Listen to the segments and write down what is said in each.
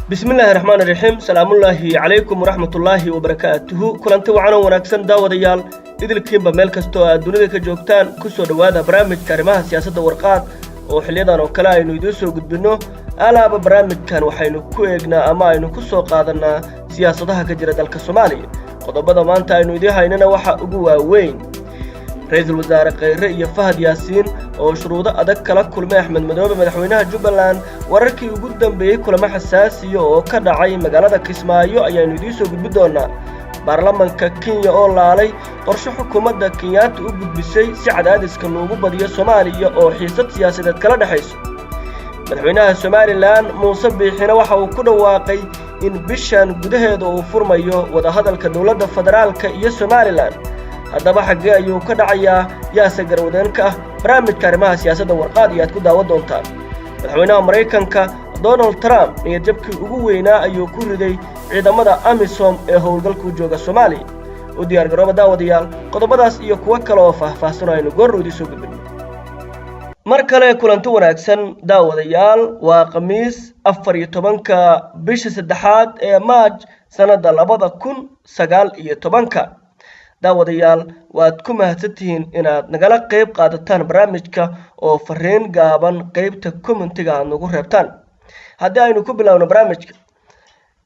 Bismillaahi raxmaan raxiim. Salaamullaahi calaykum waraxmatullaahi wabarakaatuhu. Kulanti wacan oo wanaagsan, daawadayaal, idilkiinba meel kastoo aad dunida ka joogtaan, ku soo dhowaada barnaamijka arrimaha siyaasadda Warqaad oo xiliyadan oo kale aynu idiin soo gudbinno. Alaaba barnaamijkan waxaynu ku eegnaa ama aynu ku soo qaadannaa siyaasadaha ka jira dalka Soomaaliya. Qodobada maanta aynu idiin haynana waxa ugu waaweyn Ra-iisul Wasaare Khayre iyo Fahad Yaasiin oo shuruudo adag kala kulmay Axmed Madoobe, madaxweynaha Jubbaland. Wararkii ugu dambeeyey kulamo xasaasiya oo ka dhacay magaalada Kismaayo ayaannu idiin soo gudbi doonnaa. Baarlamanka Kenya oo laalay qorshe xukuumadda Kenyaata u gudbisay si cadaadiska loogu badiyo Soomaaliya oo xiisad siyaasadeed kala dhexayso. Madaxweynaha Somaliland Muuse Biixina waxa uu ku dhawaaqay in bishan gudaheeda uu furmayo wadahadalka dowladda federaalka iyo Somaliland. Haddaba xaggee ayuu ka dhacayaa, yaase garwadeen ka ah? Barnaamijka arrimaha siyaasadda Warqaad iyo aad ku daawan doontaan. Madaxweynaha Maraykanka Donald Trump niyadjabkii ugu weynaa ayuu ku riday ciidamada AMISOM ee howlgalku jooga Soomaaliya. U diyaar garooba, daawadayaal, qodobadaas iyo kuwo kale oo faahfaahsan oo aynu goorrow idiin soo gudbinno. Mar kale kulanti wanaagsan, daawadayaal. Waa Khamiis, 14-ka bisha saddexaad ee Maaj, sannadda 2019. Daawadayaal, waad ku mahadsantihiin inaad nagala qayb qaadataan barnaamijka oo fariin gaaban qeybta commentiga aad nagu reebtaan. Haddii aynu ku bilowno barnaamijka,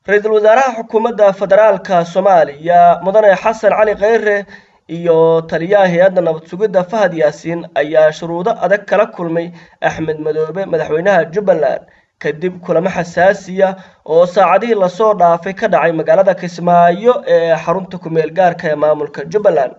Ra-iisul Wasaaraha xukuumadda federaalka Soomaaliya, Mudane Xasan Cali Kheyre, iyo taliyaha hay-adda nabad sugidda Fahad Yaasiin ayaa shuruudo adag kala kulmay Axmed Madoobe, madaxweynaha Jubbaland, kadib kulamo xasaasiya oo saacadihii lasoo dhaafay ka dhacay magaalada Kismaayo ee xarunta ku-meel gaarka ee maamulka Jubbaland.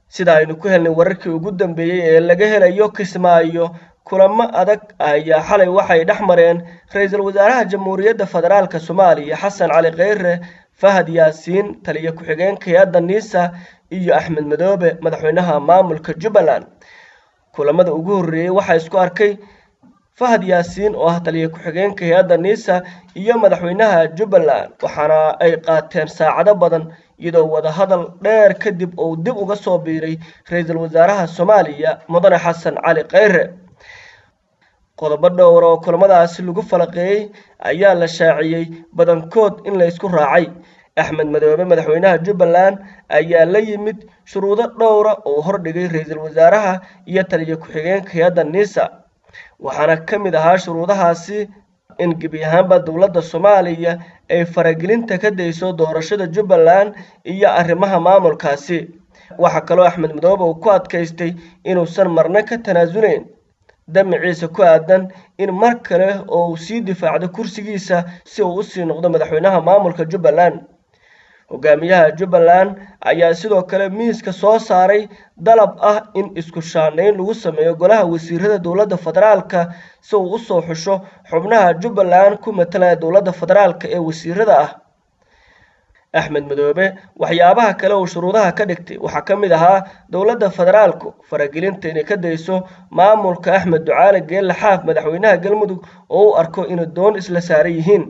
Sida aynu ku helnay wararkii ugu dambeeyey ee laga helayo Kismaayo, kulamo adag ayaa xalay waxay dhex mareen Ra-iisul Wasaaraha Jamhuuriyadda Federaalka Soomaaliya Xasan Cali Kheyre, Fahad Yaasiin, taliyo ku-xigeenka hay-adda NISA, iyo Axmed Madoobe, madaxweynaha maamulka Jubbaland. Kulamada ugu horreeyey waxaa isku arkay Fahad Yaasiin oo ah taliyo ku-xigeenka hay-adda NISA iyo madaxweynaha Jubbaland, waxaana ay qaateen saacado badan, iyadoo wadahadal dheer kadib uu dib uga soo biiray Ra-iisul Wasaaraha Soomaaliya, Mudane Xasan Cali Kheyre. Qodobo dhowr oo kulamadaasi lagu falaqeeyey ayaa la shaaciyey, badankood in la isku raacay. Axmed Madoobe, madaxweynaha Jubbaland, ayaa la yimid shuruudo dhowra oo hordhigay Ra-iisul Wasaaraha iyo taliyo ku-xigeenka hay-adda NISA, waxaana ka mid ahaa shuruudahaasi in gebi ahaanba dowladda Soomaaliya ay faragelinta ka dayso doorashada Jubbaland iyo arrimaha maamulkaasi. Waxaa kaloo Axmed Madoobe uu ku adkaystay inuusan marna ka tanaasulayn damaciisa ku aadan in mar kale oo uu sii difaacdo kursigiisa si uu usii noqdo madaxweynaha maamulka Jubbaland. Hogaamiyaha Jubbaland ayaa sidoo kale miiska soo saaray dalab ah in isku shaanayn lagu sameeyo golaha wasiirada dowladda federaalka si uu usoo xusho xubnaha Jubbaland ku matalaya dowladda federaalka ee wasiirada ah. Axmed Madoobe waxyaabaha kale uu shuruudaha ka dhigtay waxaa ka mid ahaa dowladda federaalku faragelinta inay ka dayso maamulka Axmed Ducaale Geelle Xaaf, madaxweynaha Galmudug, oo u arko inay doon isla saaran yihiin.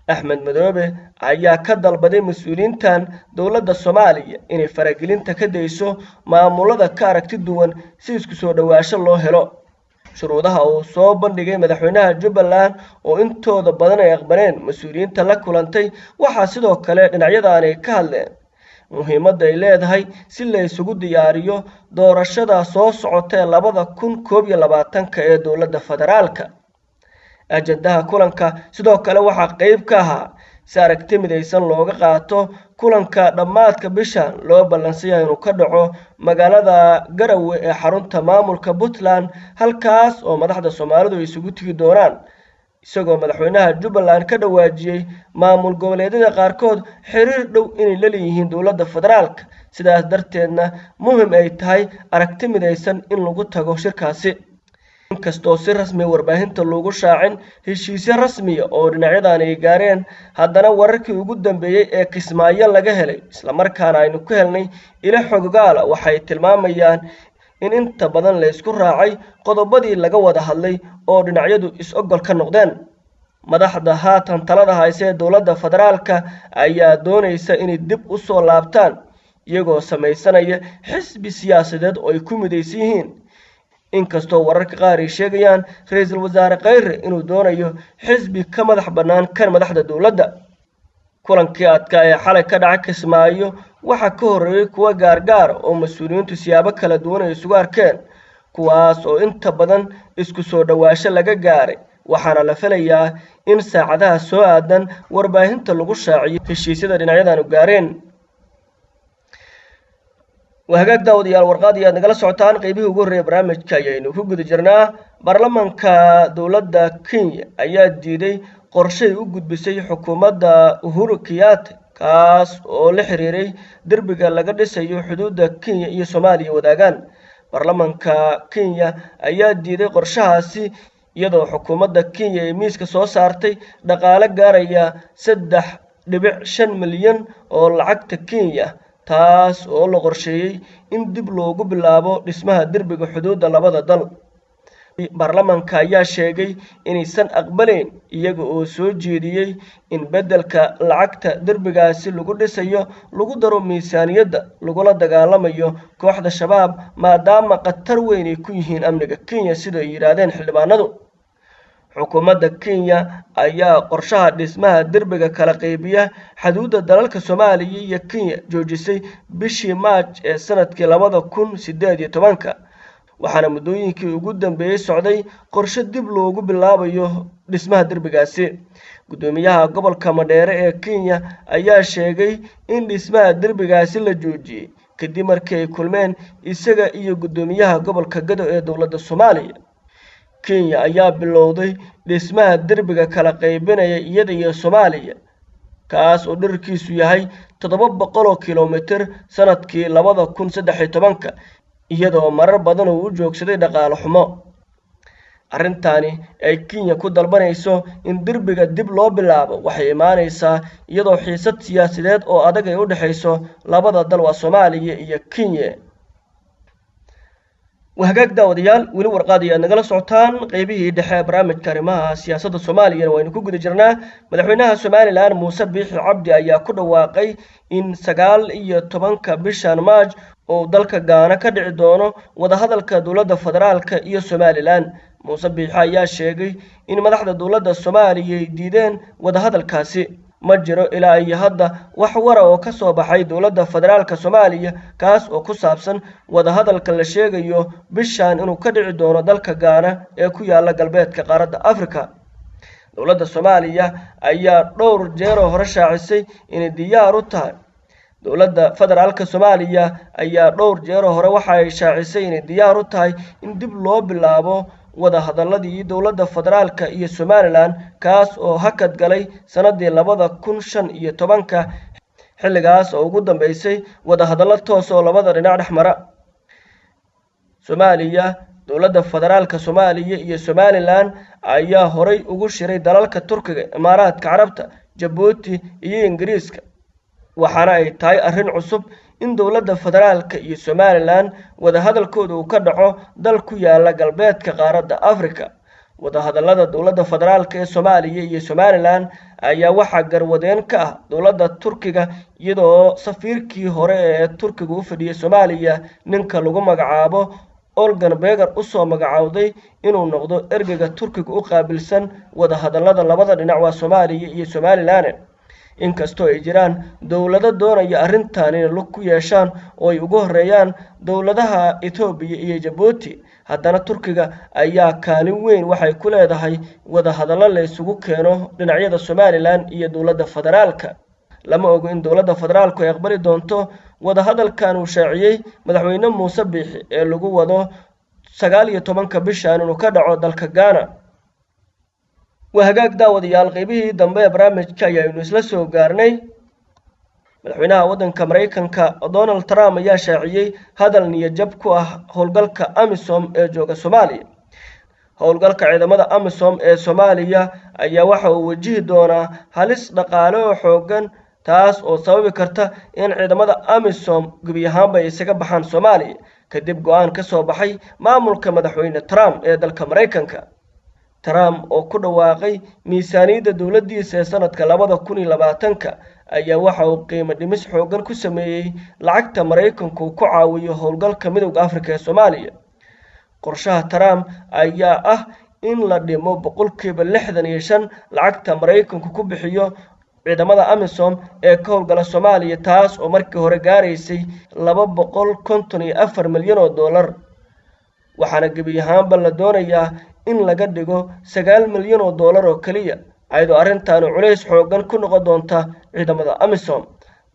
Axmed Madoobe ayaa ka dalbaday mas-uuliyiintan dowladda Soomaaliya inay faragelinta ka dayso maamulada ka aragti duwan si isku soo dhowaasho loo helo. Shuruudaha uu soo bandhigay madaxweynaha Jubbaland oo intooda badan ay aqbaleen mas-uuliyiinta la kulantay, waxaa sidoo kale dhinacyadaanay ka hadleen muhiimadda ay leedahay si la isugu diyaariyo doorashada soo socota ee 2021-ka ee dowladda federaalka. Ajandaha kulanka sidoo kale waxaa qeyb ka ahaa si aragti midaysan looga qaato kulanka dhammaadka bishan loo ballansanyahay inuu ka dhaco magaalada Garowe ee xarunta maamulka Puntland, halkaas oo madaxda Soomaalidu ay isugu tegi doonaan, isagoo madaxweynaha Jubbaland ka dhawaajiyey maamul goboleedyada qaarkood xiriir dhow inay la leeyihiin dowladda federaalka, sidaas darteedna muhim ay tahay aragti midaysan in lagu tago shirkaasi. Inkastoo si rasmiya warbaahinta loogu shaacin heshiisyo rasmiya oo dhinacyadan ay gaareen, haddana wararkii ugu dambeeyey ee Kismaayo laga helay, islamarkaana aynu ku helnay ilo xogogaala, waxay tilmaamayaan in inta badan la isku raacay qodobadii laga wada hadlay oo dhinacyadu is-ogol ka noqdeen. Madaxda haatan talada hayse ee dowladda federaalka ayaa doonaysa inay dib u soo laabtaan, iyagoo samaysanaya xisbi siyaasadeed oo ay ku midaysan yihiin. Inkastoo wararka qaar ay sheegayaan ra-iisul wasaare Kheyre inuu doonayo xisbi ka madax bannaan kan madaxda dowladda. Kulankii adkaa ee xalay ka dhacay Kismaayo waxaa ka horreeyey kuwa gaargaar oo mas-uuliyiintu siyaabo kala duwan ay isugu arkeen, kuwaas oo inta badan isku soo dhowaasho laga gaaray. Waxaana la filayaa in saacadaha soo aadan warbaahinta lagu shaaciyo heshiisyada dhinacyadanu gaareen. Waa hagaag daawadayaal, warqaad iyo aad nagala socotaan qeybihii ugu horreeya barnaamijka ayaynu ku guda jirnaa. Baarlamaanka dowladda Kenya ayaa diiday qorshay u gudbisay xukuumadda Uhuru Kenyatta, kaas oo la xiriiray derbiga laga dhisayo xuduudda Kenya iyo Soomaaliya wadaagaan. Baarlamaanka Kenya ayaa diiday qorshahaasi, iyadoo xukuumadda Kenya ay miiska soo saartay dhaqaale gaaraya 3.5 milyan oo lacagta Kenya, taas oo la qorsheeyey in dib loogu bilaabo dhismaha derbiga xuduudda labada dal. Baarlamaanka ayaa sheegay inaysan aqbalayn, iyaga oo soo jeediyey in beddelka lacagta derbigaasi lagu dhisayo lagu daro miisaaniyadda lagula dagaalamayo kooxda Shabaab, maadaama khatar weyn ay ku yihiin amniga Kenya, sida ay yidhaahdeen xildhibaanadu. Xukuumadda Kenya ayaa qorshaha dhismaha derbiga kala qaybiya xuduudda dalalka Soomaaliya iyo Kenya joojisay bishii Maaj ee sanadkii 2018-ka, waxaana muddooyinkii ugu dambeeyey socday qorshe dib loogu bilaabayo dhismaha derbigaasi. Guddoomiyaha gobolka Madheere ee Kenya ayaa sheegay in dhismaha derbigaasi la joojiyey kadib markii ay kulmeen isaga iyo guddoomiyaha gobolka Gado ee dowladda Soomaaliya. Kenya ayaa bilowday dhismaha derbiga kala qaybinaya iyada iyo Soomaaliya, kaas oo dhererkiisu yahay 700 kilomitir sanadkii 2013-ka, iyadoo marar badan uu u joogsaday dhaqaale xumo. Arrintani ay Kenya ku dalbanayso in derbiga dib loo bilaabo waxay imaanaysaa iyadoo xiisad siyaasadeed oo adag ay u dhexayso labada dal, waa Soomaaliya iyo Kenya. Waa hagaag daawadayaal, weli warqaad ayaad nagala socotaan. Qeybihii dhexe barnaamijka arrimaha siyaasadda Soomaaliyana waynu ku guda jirnaa. Madaxweynaha Somalilan Muuse Biixi Cabdi ayaa ku dhawaaqay in 19-ka bishan Maaj oo dalka Gaana ka dhici doono wadahadalka dowladda federaalka iyo Somalilan. Muuse Biixi ayaa sheegay in madaxda dowladda Soomaaliya ay diideen wadahadalkaasi. Ma jiro ilaa iyo hadda wax wara oo ka soo baxay dowladda federaalka Soomaaliya kaas oo ku saabsan wadahadalka la sheegayo bishan inuu ka dhici doono dalka Gaana ee ku yaala galbeedka qaaradda Afrika. Dowladda Soomaaliya ayaa dhowr jeer oo hore shaacisay inay diyaar u tahay. Dowladda federaalka Soomaaliya ayaa dhowr jeer oo hore waxa ay shaacisay inay diyaar u tahay in dib loo bilaabo wadahadaladii dowladda federaalka iyo Somalilan, kaas oo hakad galay sanadii 2015-ka, xilligaas oo ugu dambeysay wadahadallo toos oo labada dhinac dhex mara. Soomaaliya, dowladda federaalka Soomaaliya iyo Somalilan ayaa horay ugu shiray dalalka Turkiga, Imaaraadka Carabta, Jabuuti iyo Ingiriiska, waxaana ay tahay arrin cusub in dowladda federaalka iyo Somalilan wadahadalkooda uu ka dhaco dal ku yaala galbeedka qaaradda Afrika. Wadahadallada dowladda federaalka ee Soomaaliya iyo Somalilan ayaa waxaa garwadeen ka ah dowladda Turkiga, iyadoo safiirkii hore ee Turkiga u fadhiyey Soomaaliya ninka lagu magacaabo Olgan Beger usoo magacaawday inuu noqdo ergeyga Turkiga u qaabilsan wadahadallada labada dhinac, waa Soomaaliya iyo Somalilan. Inkastoo ay jiraan dowlado doonaya arrintan inay lug ku yeeshaan oo ay ugu horeeyaan dowladaha Itoobiya iyo Jabuuti, haddana Turkiga ayaa kaalin weyn waxay ku leedahay wadahadallo la isugu keeno dhinacyada Somalilan iyo dowladda federaalka. Lama ogo in dowladda federaalku ay aqbali doonto wadahadalkan uu shaaciyey madaxweyne Muuse Biixi ee lagu wado 19-ka bishan inuu ka dhaco dalka Gaana. Waa hagaag daawadayaal, qeybihii dambe ee barnaamijka ayaaynu isla soo gaarnay. Madaxweynaha waddanka Maraykanka Donald Trump ayaa shaaciyey hadal niyadjab ku ah howlgalka AMISOM ee jooga Soomaaliya. Howlgalka ciidamada AMISOM ee Soomaaliya ayaa waxa uu wajihi doonaa halis dhaqaale oo xooggan, taas oo sababi karta in ciidamada AMISOM gebi ahaanba ay isaga baxaan Soomaaliya, kadib go-aan ka soo baxay maamulka madaxweyne Trump ee dalka Maraykanka. Trump oo ku dhawaaqay miisaaniyadda dowladdiisa ee sanadka 2020-ka ayaa waxa uu qiimo dhimis xooggan ku sameeyey lacagta Maraykanku ku caawiyo howlgalka Midowda Afrika ee Soomaaliya. Qorshaha Trump ayaa ah in la dhimo 65% lacagta Maraykanku ku bixiyo ciidamada AMISOM ee ka howlgala Soomaaliya, taas oo markii hore gaaraysay 254 milyan oo dollar, waxaana gebi ahaanba la doonayaa in laga dhigo 9 milyan oo dollar oo keliya, ayadoo arrintaani culays xoogan ku noqon doonta ciidamada AMISOM.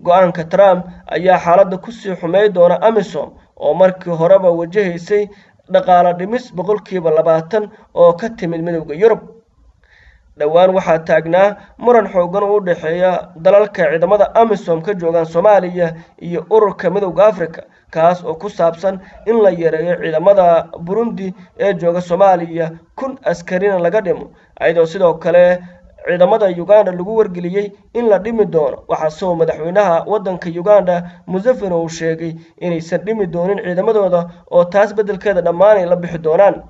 Go-aanka Trump ayaa xaaladda kusii xumey doona AMISOM oo markii horeba wajahaysay dhaqaalo dhimis 20% oo ka timid Midowda Yurub. Dhowaan waxaa taagnaa muran xoogan oo u dhexeeya dalalka ciidamada AMISOM ka joogaan Soomaaliya iyo Ururka Midowda Africa, kaas oo ku saabsan in la yareeyo ciidamada Burundi ee jooga Soomaaliya, 1000 askarina laga dhimo, iyadoo sidoo kale ciidamada Uganda lagu wargeliyey in la dhimi doono. Waxaasoo madaxweynaha waddanka Uganda, Museveni, uu sheegay inaysan dhimi doonin ciidamadooda oo taas beddelkeeda dhammaanay la bixi doonaan.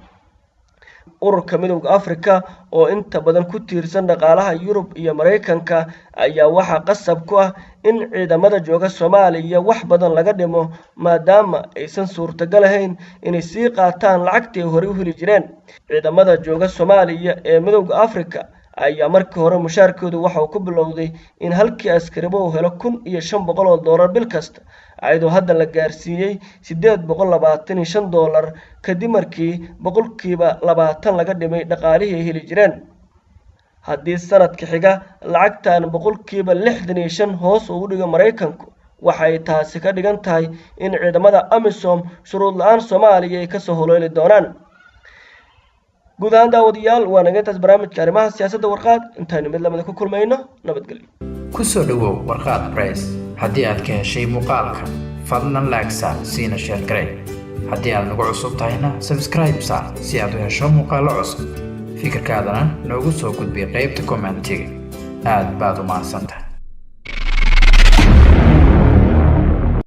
Ururka Midowda Africa oo inta badan ku tiirsan dhaqaalaha Yurub iyo Maraykanka ayaa waxaa qasab ku ah in ciidamada jooga Soomaaliya wax badan laga dhimo, maadaama aysan suurtagal ahayn inay sii qaataan lacagtii horey u heli jireen. Ciidamada jooga Soomaaliya ee Midowda Africa ayaa markii hore mushaarkoodu waxa uu ku bilowday in halkii askariba uu helo $1500 bil kasta, ayadoo hadda la gaarsiiyey $825, kadib markii 20% laga dhimay dhaqaalihii ay heli jireen. Haddii sanadka xiga lacagtan 65% hoos ugu dhigo Maraykanku, waxay taasi ka dhigan tahay in ciidamada AMISOM shuruud la-aan Soomaaliya ay kasoo holeeli doonaan. Guud ahaan, daawadayaal, waa naga intaas barnaamijka arrimaha siyaasadda Warqaad. Intaynu mid lamida ku kulmayno, nabadgelyo. Ku soo dhowow Warqaad Press. Haddii aad ka heshay muuqaalka, fadlan like saar, siina share garee. Haddii aad nagu cusub tahayna, subscribe saar si aad u hesho muuqaallo cusub. Fikirkaadana noogu soo gudbi qaybta comment iga. Aad baad u mahadsantahay.